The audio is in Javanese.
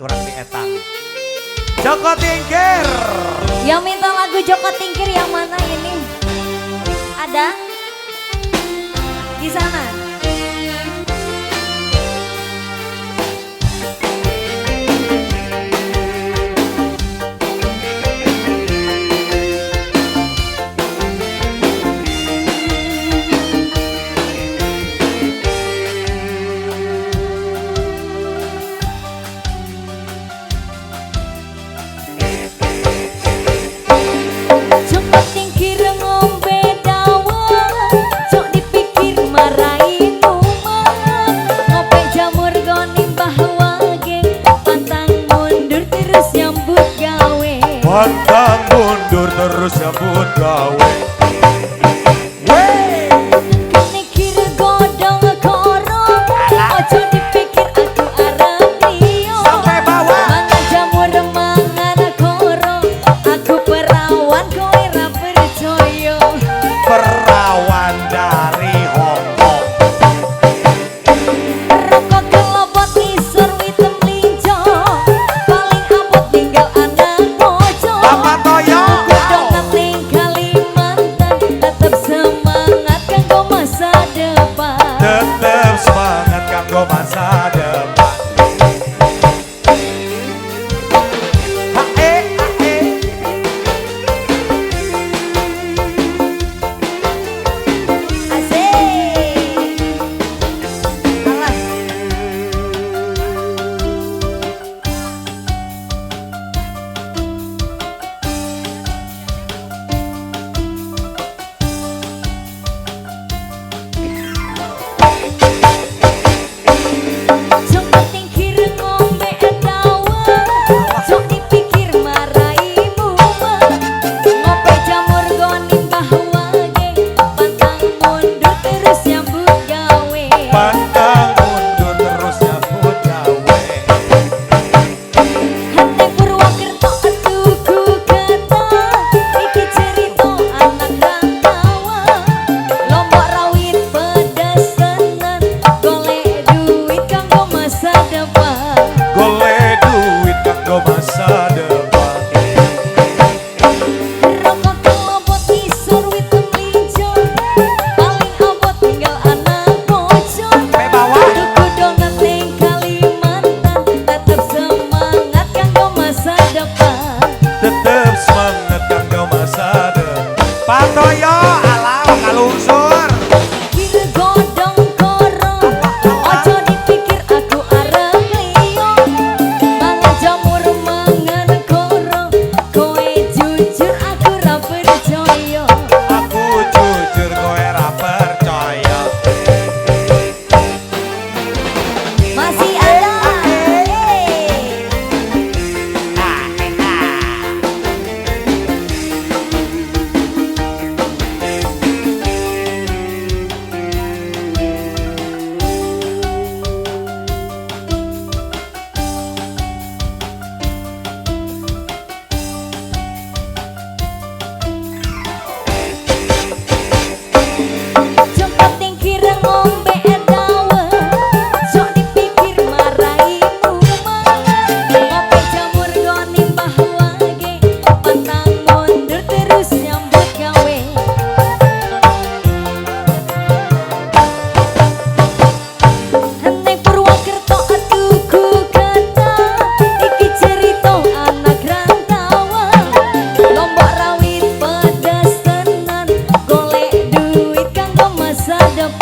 Urang di etang. Joko Tingkir. Yang minta lagu Joko Tingkir yang mana ini? Ada? Di sana. Joko Tingkir ngombe dawet, jok dipikir marahi umat. Ngope jamur goni mbah wage, pantang mundur terus nyambut gawe. Pantang mundur terus nyambut gawe. Mikir godong koro, ojo dipikir aku arep liyo. Sampai bawah. Mangan jamur mangan koro, aku perawan kowe ra percaya. Perawan dari Hong Kong. Rokok kelopot isor witem linjo, paling abot tinggal anak bojo. Bapak Toyo. Donat ning Kalimantan, tetep semangat kanggo masa depan. Tetep semangat kanggo masa depan. Hae hae. Asik. Alas. Joko Tingkir ngombe dawet, jok dipikir marai mumet. Ngope jamur goni mbah wage, pantang mundur terus nyambut gawe. Pantang mundur terus nyambut gawe. Hate Purwokerto tuku ketan, iki cerita anak rantauan. Lombok rawit pedas tenan, golek duit kanggo masa depan. Golek duit kanggo masa depan. Rokok kelopot isor witem linjo, paling abot tinggal anak bojo. Sampai bawah. Tuku donat ning Kalimantan, tetep semangat kanggo masa depan. Tetep semangat kanggo masa depan. Pak Toyo, alah kalungsur. Pikir godong koro, ojo dipikir aku arep liyo. Mangan jamur mangan koro, kowe jujur aku ra percaya. Aku jujur kowe ra percaya. Masih ada. Hey. Joko Tingkir ngombe dawet, jok dipikir marai umat. Ngope jamur goni mbah wage, pantang mundur terus nyambut gawe. Hene Purwokerto tuku ketan, iki cerita anak rantauan. Lombok rawit pedas tenan, golek duit kanggo masa depan.